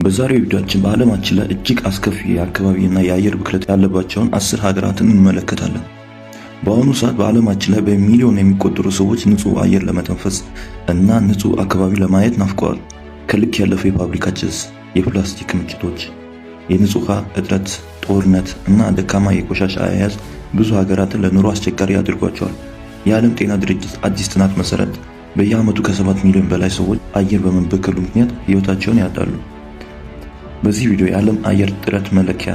በዛሬው ቪዲዮአችን በዓለማችን ላይ እጅግ አስከፊ የአካባቢና የአየር ብክለት ያለባቸውን 10 ሀገራትን እንመለከታለን። በአሁኑ ሰዓት በዓለማችን ላይ በሚሊዮን የሚቆጠሩ ሰዎች ንጹህ አየር ለመተንፈስ እና ንጹህ አካባቢ ለማየት ናፍቀዋል። ከልክ ያለፈ የፋብሪካ ጭስ፣ የፕላስቲክ ክምችቶች፣ የንጹህ ውሃ እጥረት፣ ጦርነት እና ደካማ የቆሻሻ አያያዝ ብዙ ሀገራትን ለኑሮ አስቸጋሪ አድርጓቸዋል። የዓለም ጤና ድርጅት አዲስ ጥናት መሰረት በየዓመቱ ከ7 ሚሊዮን በላይ ሰዎች አየር በመበከሉ ምክንያት ሕይወታቸውን ያጣሉ። በዚህ ቪዲዮ የዓለም አየር ጥራት መለኪያ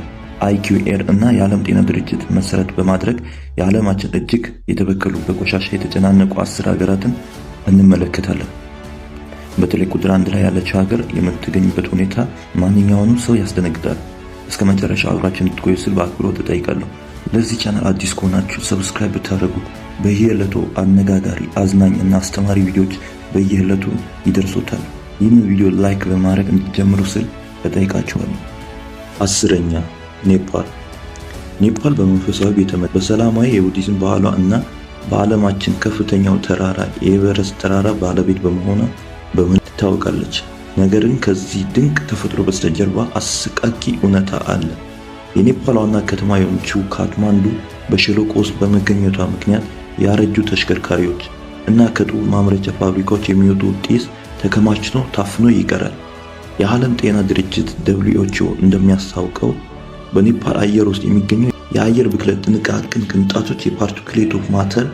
IQAir እና የዓለም ጤና ድርጅት መሰረት በማድረግ የዓለማችን እጅግ የተበከሉ፣ በቆሻሻ የተጨናነቁ 10 ሀገራትን እንመለከታለን። በተለይ ቁጥር 1 ላይ ያለችው ሀገር የምትገኝበት ሁኔታ ማንኛውንም ሰው ያስደነግጣል። እስከ መጨረሻው አብራችሁ እንድትቆዩ ስል በአክብሮት እጠይቃለሁ። ለዚህ ቻናል አዲስ ከሆናችሁ subscribe ብታደርጉ በየዕለቱ አነጋጋሪ፣ አዝናኝ እና አስተማሪ ቪዲዮዎች በየዕለቱ ይደርሶታል። ይህንን ቪዲዮ like በማድረግ እንድትጀምሩ ስል እጠይቃችኋለሁ። 10ኛ፣ ኔፓል። ኔፓል በመንፈሳዊ ቤተ በሰላማዊ የቡዲዝም ባህሏ እና በዓለማችን ከፍተኛው ተራራ የኤቨረስት ተራራ ባለቤት በመሆኗ በምን ትታወቃለች። ነገር ግን ከዚህ ድንቅ ተፈጥሮ በስተጀርባ አሰቃቂ እውነታ አለ። የኔፓል ዋና ከተማ የሆነችው ካትማንዱ በሸለቆ ውስጥ በመገኘቷ ምክንያት ያረጁ ተሽከርካሪዎች እና ከጡብ ማምረቻ ፋብሪካዎች የሚወጡ ጢስ ተከማችቶ ታፍኖ ይቀራል። የዓለም ጤና ድርጅት WHO እንደሚያስታውቀው በኔፓል አየር ውስጥ የሚገኘው የአየር ብክለት ጥቃቅን ቅንጣቶች የ particulate of matter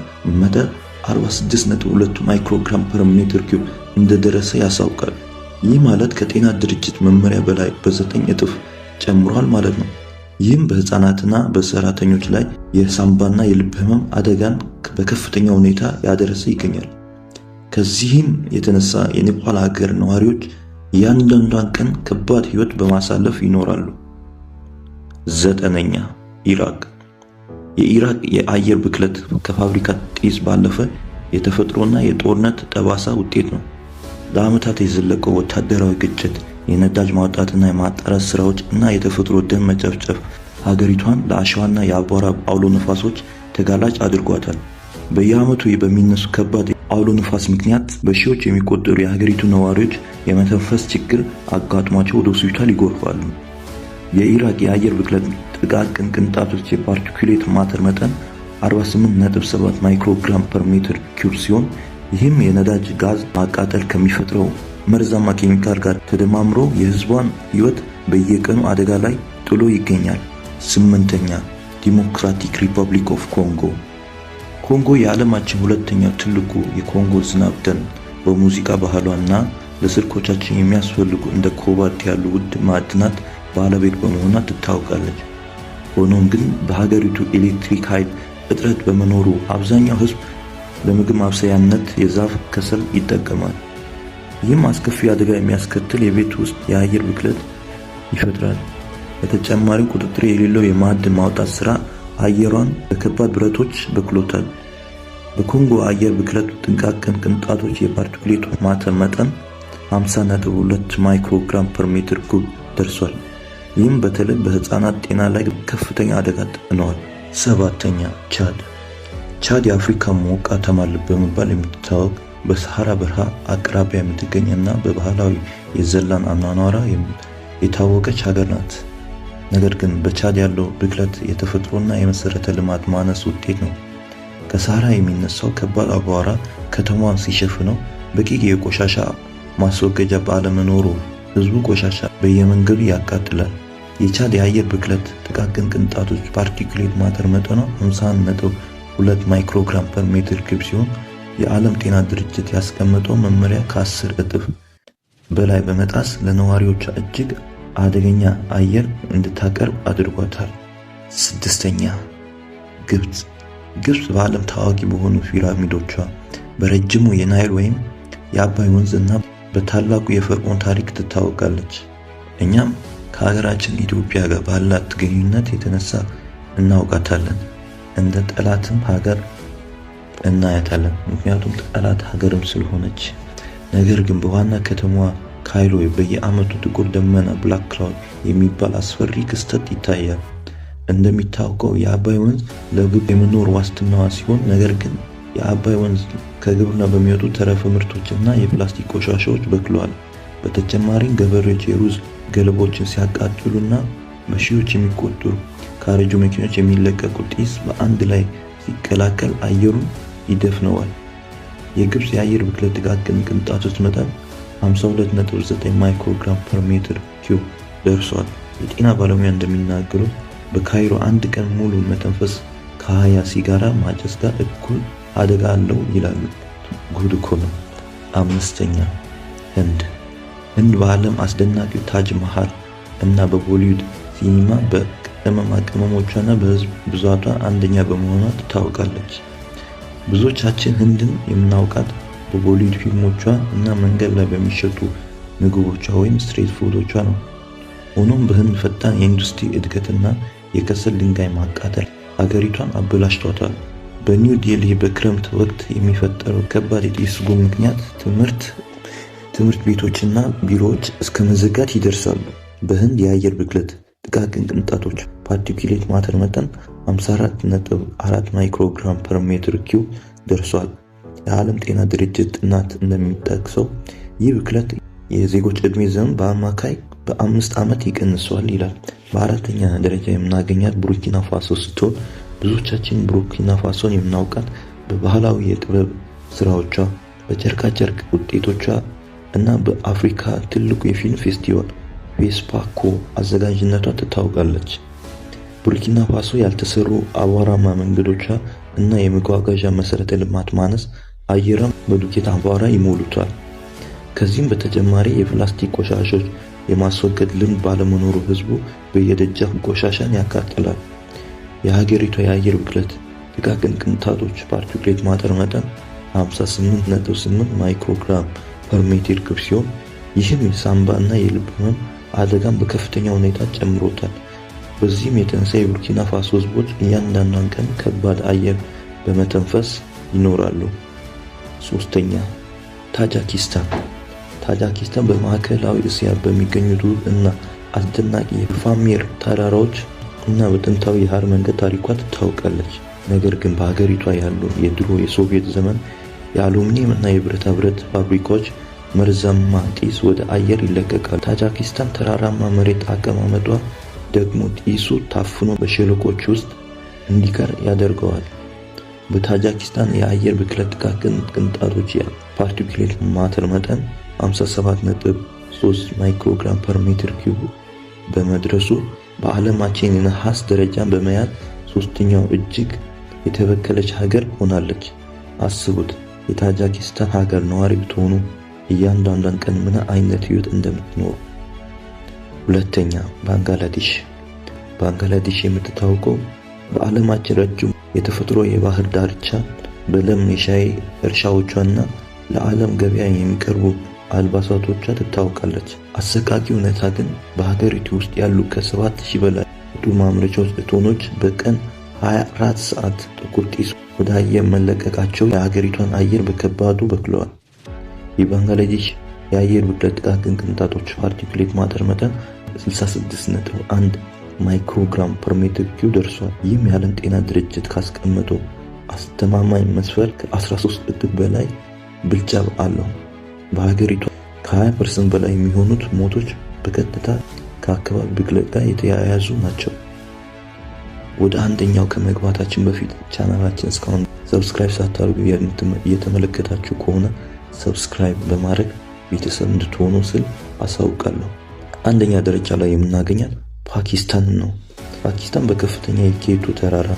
መጠን 46.2 microgram per meter cube እንደደረሰ ያሳውቃል። ይህ ማለት ከጤና ድርጅት መመሪያ በላይ በ9 እጥፍ ጨምሯል ማለት ነው። ይህም በህፃናትና በሰራተኞች ላይ የሳምባና የልብ ህመም አደጋን በከፍተኛ ሁኔታ ያደረሰ ይገኛል። ከዚህም የተነሳ የኔፓል ሀገር ነዋሪዎች እያንዳንዷን ቀን ከባድ ህይወት በማሳለፍ ይኖራሉ። 9ኛ፣ ኢራቅ። የኢራቅ የአየር ብክለት ከፋብሪካ ጢስ ባለፈ የተፈጥሮና የጦርነት ጠባሳ ውጤት ነው። ለዓመታት የዘለቀው ወታደራዊ ግጭት፣ የነዳጅ ማውጣትና የማጣራት ስራዎች እና የተፈጥሮ ደን መጨፍጨፍ ሀገሪቷን ለአሸዋና የአቧራ አውሎ ነፋሶች ተጋላጭ አድርጓታል። በየዓመቱ በሚነሱ ከባድ አውሎ ነፋስ ምክንያት በሺዎች የሚቆጠሩ የሀገሪቱ ነዋሪዎች የመተንፈስ ችግር አጋጥሟቸው ወደ ሆስፒታል ይጎርፋሉ። የኢራቅ የአየር ብክለት ጥቃቅን ቅንጣቶች የ particulate matter መጠን 48.7 microgram per meter cube ሲሆን ይህም የነዳጅ ጋዝ ማቃጠል ከሚፈጥረው መርዛማ ኬሚካል ጋር ተደማምሮ የህዝቧን ህይወት በየቀኑ አደጋ ላይ ጥሎ ይገኛል። 8ኛ፣ Democratic Republic of Congo። ኮንጎ የዓለማችን ሁለተኛው ትልቁ የኮንጎ ዝናብ ደን፣ በሙዚቃ ባህሏ እና ለስልኮቻችን የሚያስፈልጉ እንደ ኮባልት ያሉ ውድ ማዕድናት ባለቤት በመሆኗ ትታወቃለች። ሆኖም ግን በሀገሪቱ ኤሌክትሪክ ኃይል እጥረት በመኖሩ አብዛኛው ህዝብ ለምግብ ማብሰያነት የዛፍ ከሰል ይጠቀማል። ይህም አስከፊ አደጋ የሚያስከትል የቤት ውስጥ የአየር ብክለት ይፈጥራል። በተጨማሪም ቁጥጥር የሌለው የማዕድን ማውጣት ስራ አየሯን በከባድ ብረቶች በክሎታል። በኮንጎ አየር ብክለት ጥቃቅን ቅንጣቶች የ particulate matter መጠን 50.2 microgram per meter cube ደርሷል። ይህም በተለይ በህፃናት ጤና ላይ ከፍተኛ አደጋ ጥሏል። 7ኛ፣ ቻድ። ቻድ የአፍሪካ ሞቃታማ ልብ በመባል የምትታወቅ፣ በሰሐራ በረሃ አቅራቢያ የምትገኝ እና በባህላዊ የዘላን አኗኗሯ የታወቀች ሀገር ናት። ነገር ግን በቻድ ያለው ብክለት የተፈጥሮና የመሰረተ ልማት ማነስ ውጤት ነው። ከሰሐራ የሚነሳው ከባድ አቧራ ከተማዋን ሲሸፍነው በቂ የቆሻሻ ማስወገጃ ባለመኖሩ ህዝቡ ቆሻሻ በየመንገዱ ያቃጥላል። የቻድ የአየር ብክለት ጥቃቅን ቅንጣቶች particulate matter መጠኗ 51.2 microgram per meter cube ሲሆን የዓለም ጤና ድርጅት ያስቀመጠው መመሪያ ከ10 እጥፍ በላይ በመጣስ ለነዋሪዎቿ እጅግ አደገኛ አየር እንድታቀርብ አድርጓታል። 6ኛ፣ ግብፅ። ግብፅ በዓለም ታዋቂ በሆኑ ፒራሚዶቿ፣ በረጅሙ የናይል ወይም የአባይ ወንዝ እና በታላቁ የፈርዖን ታሪክ ትታወቃለች። እኛም ከሀገራችን ኢትዮጵያ ጋር ባላት ግንኙነት የተነሳ እናውቃታለን። እንደ ጠላትም ሀገር እናያታለን። ምክንያቱም ጠላት ሀገርም ስለሆነች። ነገር ግን በዋና ከተማዋ ካይሮ በየዓመቱ ጥቁር ደመና black cloud የሚባል አስፈሪ ክስተት ይታያል። እንደሚታወቀው የአባይ ወንዝ ለግብፅ የመኖር ዋስትናዋ ሲሆን ነገር ግን የአባይ ወንዝ ከግብርና በሚወጡ ተረፈ ምርቶች እና የፕላስቲክ ቆሻሻዎች በክሏል። በተጨማሪም ገበሬዎች የሩዝ ገለባዎችን ሲያቃጥሉና በሺዎች የሚቆጠሩ ካረጁ መኪኖች የሚለቀቁ ጢስ በአንድ ላይ ሲቀላቀል አየሩን ይደፍነዋል። የግብፅ የአየር ብክለት ጥቃቅን ቅንጣቶች መጠን 52.9 ማይክሮግራም per ሜትር ኪዩብ ደርሷል። የጤና ባለሙያ እንደሚናገሩት በካይሮ አንድ ቀን ሙሉ መተንፈስ ከ20 ሲጋራ ማጨስ ጋር እኩል አደጋ አለው ይላሉ። ጉድ እኮ ነው። አምስተኛ ህንድ። ህንድ በዓለም አስደናቂው ታጅ መሃል እና በቦሊውድ ሲኒማ በቅመማ ቅመሞቿና በህዝብ ብዛቷ አንደኛ በመሆኗ ትታወቃለች። ብዙዎቻችን ህንድን የምናውቃት በቦሊውድ ፊልሞቿ እና መንገድ ላይ በሚሸጡ ምግቦቿ ወይም street food ኦቿ ነው። ሆኖም በህንድ ፈጣን የኢንዱስትሪ እድገትና የከሰል ድንጋይ ማቃጠል ሀገሪቷን አበላሽቷታል። በኒው ዴልሂ በክረምት ወቅት የሚፈጠረው ከባድ የጢስ ጉም ምክንያት ትምህርት ቤቶችና ቢሮዎች እስከ መዘጋት ይደርሳሉ። በህንድ የአየር ብክለት ጥቃቅን ቅንጣቶች particulate matter መጠን 54.4 ማይክሮግራም per ሜትር ኪዩብ ደርሷል። የዓለም ጤና ድርጅት ጥናት እንደሚጠቅሰው ይህ ብክለት የዜጎች ዕድሜ ዘመን በአማካይ በ5 ዓመት ይቀንሰዋል ይላል። በአራተኛ ደረጃ የምናገኛት ቡርኪና ፋሶ ስትሆን ብዙዎቻችን ቡርኪና ፋሶን የምናውቃት በባህላዊ የጥበብ ስራዎቿ፣ በጨርቃጨርቅ ውጤቶቿ እና በአፍሪካ ትልቁ የፊልም ፌስቲቫል ፌስፓኮ አዘጋጅነቷ ትታወቃለች። ቡርኪና ፋሶ ያልተሰሩ አቧራማ መንገዶቿ እና የመጓጓዣ መሰረተ ልማት ማነስ አየሯን በዱቄት አቧራ ይሞሉታል። ከዚህም በተጨማሪ የፕላስቲክ ቆሻሾች የማስወገድ ልምድ ባለመኖሩ ህዝቡ በየደጃፉ ቆሻሻን ያቃጥላል። የሀገሪቷ የአየር ብክለት ጥቃቅን ቅንጣቶች particulate matter መጠን 58.8 ማይክሮግራም per ሜትር ኩብ ሲሆን ይህም የሳምባ እና የልብ ህመም አደጋን በከፍተኛ ሁኔታ ጨምሮታል። በዚህም የተነሳ የቡርኪና ፋሶ ህዝቦች እያንዳንዷን ቀን ከባድ አየር በመተንፈስ ይኖራሉ። ሶስተኛ ታጃኪስታን። ታጃኪስታን በማዕከላዊ እስያ በሚገኙት ውብ እና አስደናቂ የፓሚር ተራራዎች እና በጥንታዊ የሐር መንገድ ታሪኳ ትታወቃለች። ነገር ግን በሀገሪቷ ያሉ የድሮ የሶቪየት ዘመን የአሉሚኒየም እና የብረታ ብረት ፋብሪካዎች መርዛማ ጢስ ወደ አየር ይለቀቃል። ታጃኪስታን ተራራማ መሬት አቀማመጧ ደግሞ ጢሱ ታፍኖ በሸለቆች ውስጥ እንዲቀር ያደርገዋል። በታጃኪስታን የአየር ብክለት ጥቃቅን ቅንጣቶች particulate matter መጠን 57.3 ማይክሮግራም per ሜትር ኪዩብ በመድረሱ በዓለማችን የነሐስ ደረጃን በመያዝ ሶስተኛው እጅግ የተበከለች ሀገር ሆናለች። አስቡት፣ የታጃኪስታን ሀገር ነዋሪ ብትሆኑ እያንዳንዷን ቀን ምን አይነት ህይወት እንደምትኖሩ። ሁለተኛ ባንግላዴሽ። ባንግላዴሽ የምትታወቀው በዓለማችን ረጅም የተፈጥሮ የባህር ዳርቻ፣ በለም የሻይ እርሻዎቿና ለዓለም ገበያ የሚቀርቡ አልባሳቶቿ ትታወቃለች። አሰቃቂ እውነታ ግን በሀገሪቱ ውስጥ ያሉ ከ7000 በላይ ጡት ማምረቻዎች እቶኖች በቀን 24 ሰዓት ጥቁር ጢስ ወደ አየር መለቀቃቸው የሀገሪቷን አየር በከባዱ በክለዋል። የባንግላዴሽ የአየር ብክለት ጥቃቅን ቅንጣቶች particulate matter መጠን 66.1 ማይክሮግራም per ሜትር ኪዩብ ደርሷል። ይህም የዓለም ጤና ድርጅት ካስቀመጠው አስተማማኝ መስፈርት ከ13 እጥፍ በላይ ብልጫ አለው። በሀገሪቷ ከ20% በላይ የሚሆኑት ሞቶች በቀጥታ ከአካባቢ ብክለት ጋር የተያያዙ ናቸው። ወደ አንደኛው ከመግባታችን በፊት ቻናላችን እስካሁን subscribe ሳታደርጉ እየተመለከታችሁ ከሆነ subscribe በማድረግ ቤተሰብ እንድትሆኑ ስል አሳውቃለሁ። አንደኛ ደረጃ ላይ የምናገኛት ፓኪስታን ነው። ፓኪስታን በከፍተኛ የኬቱ ተራራ፣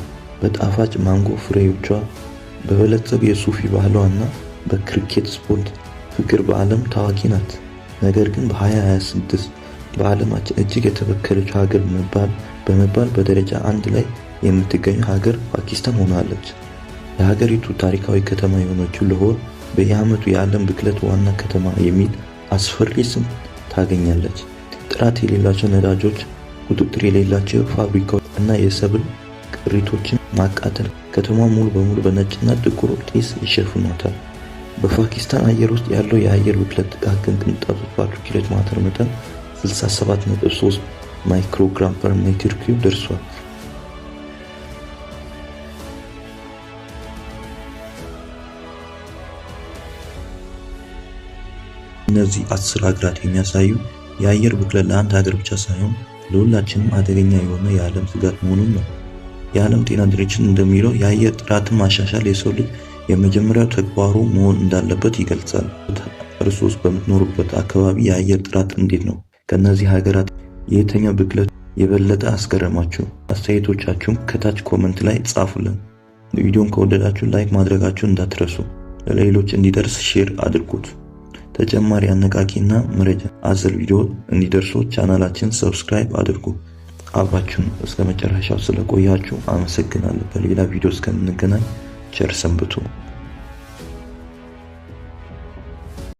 በጣፋጭ ማንጎ ፍሬዎቿ፣ በበለጸገ የሱፊ ባህሏ እና በክሪኬት ስፖርት ፍቅር በዓለም ታዋቂ ናት። ነገር ግን በ2026 በዓለማችን እጅግ የተበከለች ሀገር በመባል በደረጃ አንድ ላይ የምትገኘው ሀገር ፓኪስታን ሆናለች። የሀገሪቱ ታሪካዊ ከተማ የሆነችው ላሆር በየዓመቱ የዓለም ብክለት ዋና ከተማ የሚል አስፈሪ ስም ታገኛለች። ጥራት የሌላቸው ነዳጆች፣ ቁጥጥር የሌላቸው ፋብሪካዎች እና የሰብል ቅሪቶችን ማቃጠል ከተማዋ ሙሉ በሙሉ በነጭና ጥቁር ጢስ ይሸፍኗታል። በፓኪስታን አየር ውስጥ ያለው የአየር ብክለት ጥቃቅን ቅንጣቶች particulate matter መጠን 67.3 ማይክሮግራም per ሜትር ኪዩብ ደርሷል። እነዚህ 10 ሀገራት የሚያሳዩ የአየር ብክለት ለአንድ ሀገር ብቻ ሳይሆን ለሁላችንም አደገኛ የሆነ የዓለም ስጋት መሆኑን ነው። የዓለም ጤና ድርጅት እንደሚለው የአየር ጥራትን ማሻሻል የሰው ልጅ የመጀመሪያው ተግባሩ መሆን እንዳለበት ይገልጻል። እርሶስ በምትኖሩበት አካባቢ የአየር ጥራት እንዴት ነው? ከእነዚህ ሀገራት የየትኛው ብክለት የበለጠ አስገረማችሁ? አስተያየቶቻችሁን ከታች comment ላይ ጻፉልን። ቪዲዮን ከወደዳችሁ like ማድረጋችሁን እንዳትረሱ። ለሌሎች እንዲደርስ share አድርጉት። ተጨማሪ አነቃቂና መረጃ አዘል ቪዲዮ እንዲደርሱ ቻናላችን subscribe አድርጉ። አብራችሁን እስከ መጨረሻው ስለቆያችሁ አመሰግናለሁ። በሌላ ቪዲዮ እስከምንገናኝ ቸር ሰንብቱ።